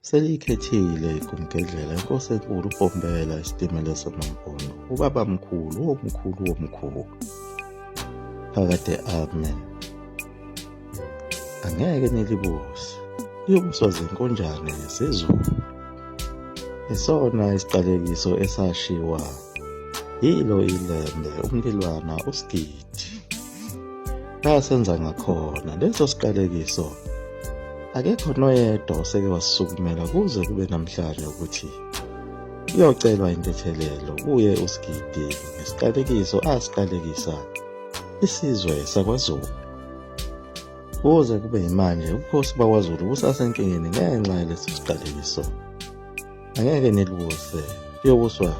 Seliyikhethile iGumgedlela inkosi enkulu uBhombela isitimela samampondo ubabamkhulu womkhulu womkhulu. Phakade amen. Angeke nilibuse, liyobuswa zinkonjane zezulu. Isona isiqalekiso esashiwa yilo iLembe umlilwana uSigidi. Ngasenza ngakhona leso siqalekiso akekho noyedwa oseke wasisukumela kuze kube namhlanje ukuthi kuyocelwa intethelelo kuye uSigidi ngesiqalekiso asiqalekisa isizwe sakwaZulu. Kuze kube yimanje ubukhosi bakwaZulu busasenkingeni ngenxa yaleso siqalekiso. Angeke nilubuse, liyobuswa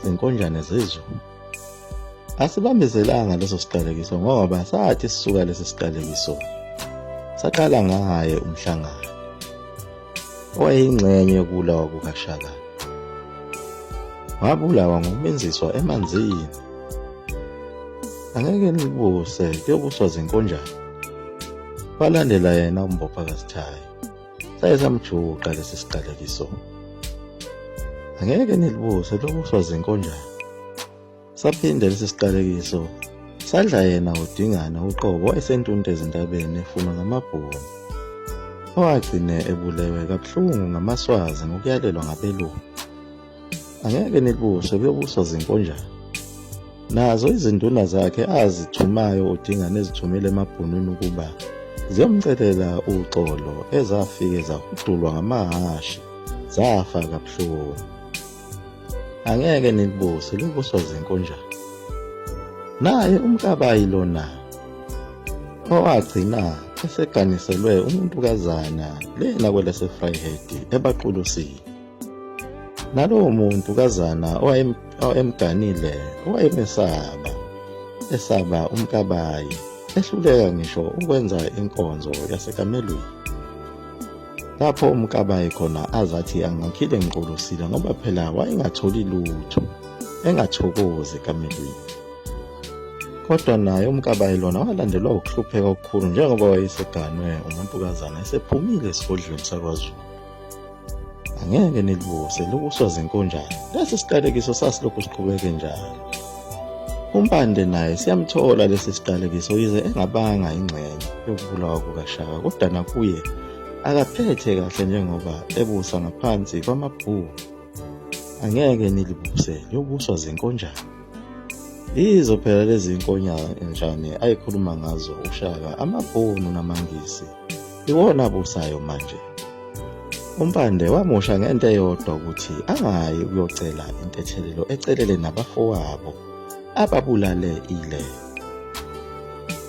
zinkonjane zezulu. Asibambezelanga leso siqalekiso ngoba sathi sisuka lesi siqalekiso saqala ngaye umhlangano owayeyingxenye yokubulawa kukaShaka. Wabulawa ngokuminziswa emanzini. Angeke nibuse kuyobuswa zinkonjane. Walandela yena uMbopha kaSithayi. Saye samjuqa lesi siqalekiso. Angeke nilibuse lobuswa zinkonjane. Saphinde lesi siqalekiso sadla yena uDingane uqobo wayesentunta ezintabeni efunwa ngamabhunu. Owagcine ebulewe kabuhlungu ngamaSwazi ngokuyalelwa ngabelungu. Angeke nilibuse kuyobuswa zinkonjane. Nazo izinduna zakhe azithumayo uDingane ezithumele emabhunwini ukuba ziyomcelela uxolo ezafike zahudulwa ngamahhashi zafa kabuhlungu. Angeke nilibuse lubuswa zinkonjane. Naye uMkabayi lona owagcina eseganiselwe umuntukazana lena kwelaseVryheid ebaqulusini. Nalowo muntu kazana owayemganile wayemesaba, esaba uMkabayi, ehluleka ngisho ukwenza inkonzo yasekamelweni. Lapho uMkabayi khona azathi angakhile ngiqulusile ngoba phela wayengatholi lutho, engathokozi ekamelweni. Kodwa naye uMkabayi lona walandelwa ukuhlupheka okukhulu njengoba wayeseganwe umuntukazana esephumile esigodlweni sakwaZulu. Angeke nilibuse lubuswa zinkonjane. Lesi siqalekiso sasilokhu siqhubeke njalo. UMpande naye siyamthola lesi siqalekiso yize engabanga ingxenye yokubulawa kukaShaka kodwa nakuye akaphethe kahle njengoba ebusa ngaphansi kwamabhunu. Angeke nilibuse liyobuswa zinkonjane. Yizo phela lezi nkonjane ayikhuluma ngazo uShaka amabhunu namaNgisi iwona abusayo manje. UMpande wamusha ngento eyodwa ukuthi angayi ukuyocela intethelelo ecelele nabafowabo ababulale ile.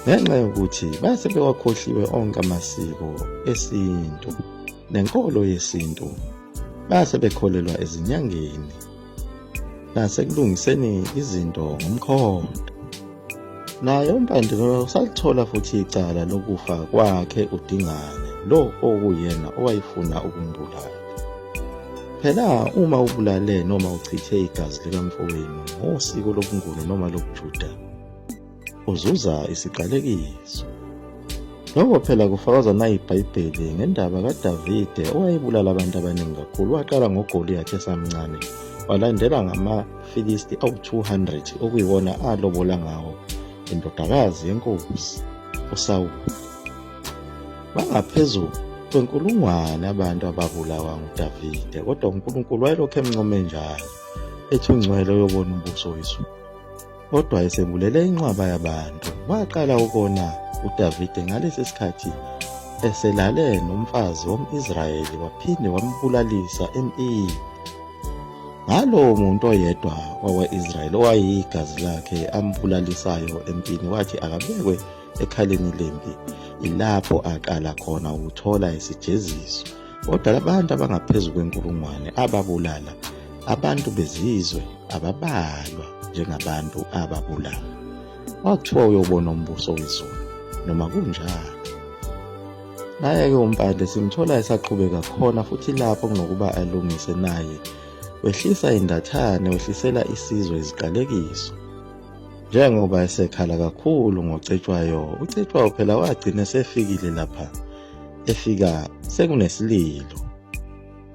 Ngenxa yokuthi base bewakhohliwe onke amasiko esintu nenkolo yesintu base bekholelwa ezinyangeni nasekulungiseni izinto ngomkhonto. Naye uMpande lona usalithola futhi icala lokufa kwakhe uDingane lo okuyena owayefuna ukumbulala. Phela uma ubulale noma uchithe igazi likamfowenu ngosiko lobuNguni noma lobuJuda uzuza isiqalekiso. Lokho phela kufakazwa nayiBhayibheli ngendaba kaDavide owayebulala abantu abaningi kakhulu. Waqala ngoGoliyathi esamncane, walandela ngamaFilisti awu-200 okuyiwona alobola ngawo indodakazi yenkosi uSawuli. Bangaphezu kwenkulungwane abantu ababulawa nguDavide, kodwa uNkulunkulu wayelokhu emncome njalo, ethi ungcwele uyobona umbuso wezulu. Kodwa esebulele inqwaba yabantu, waqala ukona uDavide ngalesi sikhathi eselale nomfazi wom-Israyeli waphinde wambulalisa empini. Ngalowo muntu oyedwa wakwa-Israyeli owayeyigazi lakhe ambulalisayo empini wathi akabekwe ekhaleni lempi, ilapho aqala khona ukuthola isijeziso. Kodwa labantu abangaphezu kwenkulungwane ababulala abantu bezizwe ababalwa njengabantu ababulala. Kwakuthiwa uyobona umbuso wezulu noma kunjalo. Naye-ke uMpande simthola esaqhubeka khona futhi lapho kunokuba alungise naye wehlisa indathane wehlisela isizwe iziqalekiso. Njengoba esekhala kakhulu ngoCetshwayo, uCetshwayo phela wagcina esefikile lapha efika sekunesililo.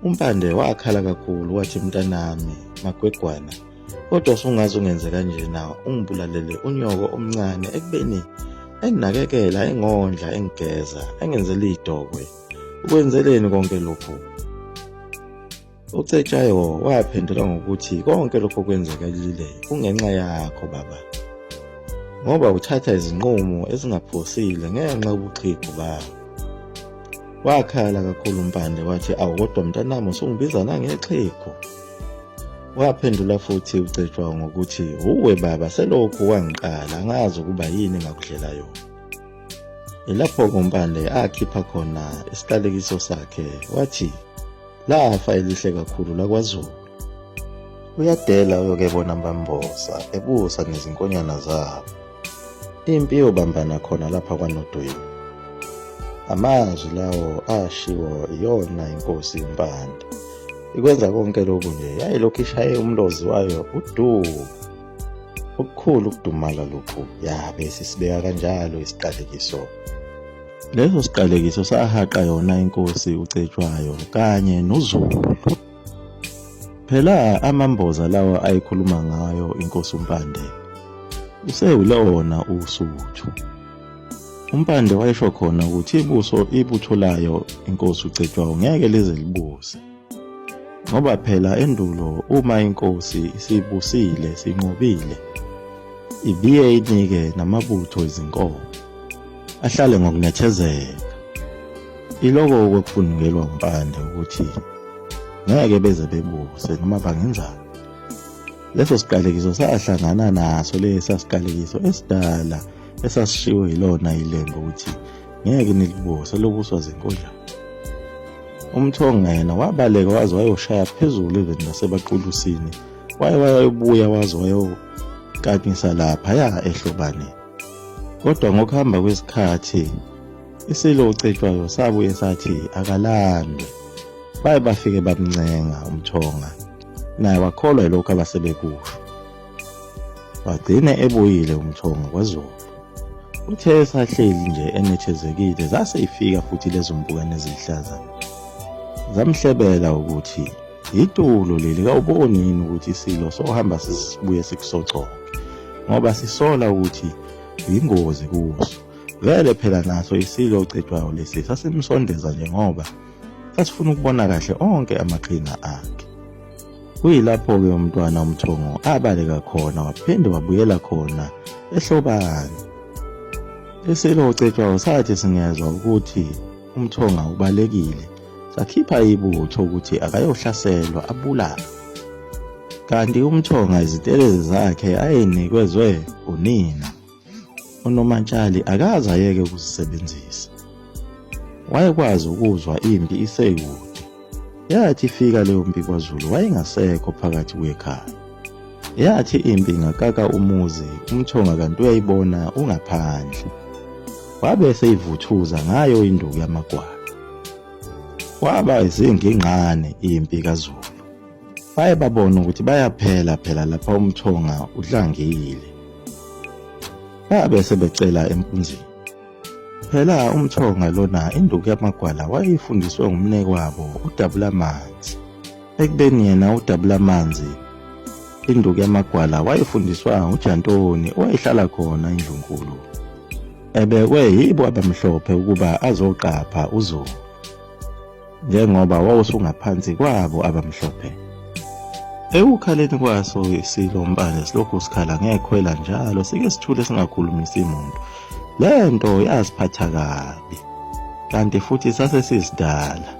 UMpande wakhala kakhulu wathi mntanami Magwegwana kodwa usungaze ungenze kanjena ungibulalele unyoko omncane ekubeni enginakekela engondla engigeza engenzela idokwe ukwenzeleni konke lokhu UCetshwayo waphendula ngokuthi konke lokho kwenzekile kungenxa yakho baba ngoba uthatha izinqumo ezingaphosile ngenxa yobuxhegu bakho. Wakhala kakhulu uMpande wathi awu kodwa mntanami usungibiza nangexhegu. Waphendula futhi uCetshwayo ngokuthi uwe baba selokhu wangiqala angazi ukuba yini engakudlela yona. Yilapho-ke uMpande akhipha khona isiqalekiso sakhe wathi lafa elihle kakhulu lakwaZulu. Uyadela uyoke bona Mbamboza ebusa nezinkonyana zabo. Impi iyobambana khona lapha kwaNodwengu. Amazwi lawo ashiwo iyona inkosi uMpande. Ikwenza konke lokhu nje yayilokhu ishaye umlozi wayo uduku. Okukhulu ukudumala lokhu yabe sisibeka kanjalo isiqalekiso. Leso siqalekiso sahaqa yona inkosi uCetshwayo kanye noZulu. Phela amamboza lawa ayikhuluma ngayo inkosi uMpande usewulona uSuthu. UMpande wayesho khona ukuthi ibuso ibutho layo inkosi uCetshwayo ngeke lize libuse. Ngoba phela endulo uma inkosi isibusile sinqobile ibiye inike namabutho izinkomo ahlale ngokunethezeka. Iloko okwakufungelwa uMpande ukuthi ngeke beze bebuse noma bangenzani. Leso siqalekiso sahlangana naso lesa siqalekiso esidala esasishiwo yilona ilembe ukuthi ngeke nilibuse lobuswa zinkundla. UMthonga yena wabaleka waze wayoshaya phezulu eveni laseBaqulusini waye wayobuya waze wayokanyisa laphaya eHlobane. Kodwa ngokuhamba kwesikhathi isilo uCetshwayo sabuye sathi akalandwe. Baye bafike bamncenga uMthonga naye wakholwa yilokhu abasebekusho. Wagcine ebuyile uMthonga kwaZulu. Uthe esahleli nje enethezekile zase ifika futhi lezo mpukane eziluhlaza. Zamhlebela ukuthi yitulo leli kawuboni yini ukuthi isilo sohamba sibuye sikusoconke ngoba sisola ukuthi yingozi kuso. Vele phela naso isilo uCetshwayo lesi sasimsondeza nje ngoba sasifuna ukubona kahle onke amaqhinga akhe. Kuyilapho-ke umntwana uMthongo abaleka khona waphinde wabuyela khona eHlobane. Isilo uCetshwayo sathi singezwa ukuthi uMthonga ubalekile sakhipha ibutho ukuthi akayohlaselwa abulawe. Kanti uMthonga izitelezi zakhe ayenikezwe unina uNomantshali akaze ayeke ukuzisebenzisa. Wayekwazi ukuzwa impi isekude. Yathi ifika leyo mpi kwaZulu wayengasekho phakathi kwekhaya. Yathi impi ingakaka umuzi uMthonga kanti uyayibona ungaphandle. Wabe eseyivuthuza ngayo induku yamagwala. Kwaba izingingqane impi kaZulu. Baye babona ukuthi bayaphela phela lapha uMthonga udlangile. Babe sebecela empunzini. Phela uMthonga lona induku yamagwala wayeyifundiswe ngumnekwabo uDabulamanzi. Ekubeni yena uDabulamanzi induku yamagwala wayefundiswa nguJantoni owayehlala khona eNdlunkulu. Ebekwe yibo abamhlophe ukuba azoqapha uZulu. Njengoba wawusungaphansi kwabo abamhlophe. Ekukhaleni kwaso isilo uMpande silokhu sikhala ngekhwela njalo sike sithule singakhulumisi muntu. Le nto yasiphatha kabi kanti futhi sase sisidala.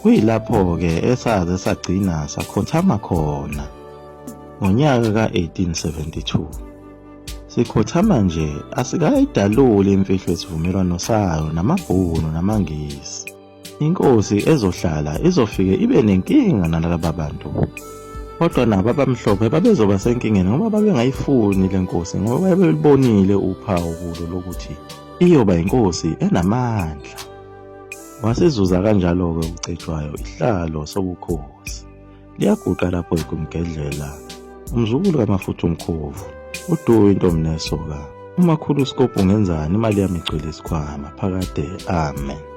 Kuyilapho-ke esaze sagcina sakhothama khona ngonyaka ka-1872. Sikhothama nje asikayidaluli imfihlo yesivumelwano sayo namaBhunu namaNgisi. Inkosi ezohlala izofike ibe nenkinga nalaba bantu. Kodwa nabo abamhlophe babezoba senkingeni ngoba babengayifuni le nkosi ngoba babelubonile uphawu kulo lokuthi iyoba inkosi enamandla. Wasizuza kanjalo-ke uCetshwayo isihlalo sobukhosi. Liyaguqa lapho igumgedlela umzukulu kaMafutha umkhovu uduwe intombi nesoka umakhulu uSkopu ungenzani imali yami igcwele isikhwama phakade amen.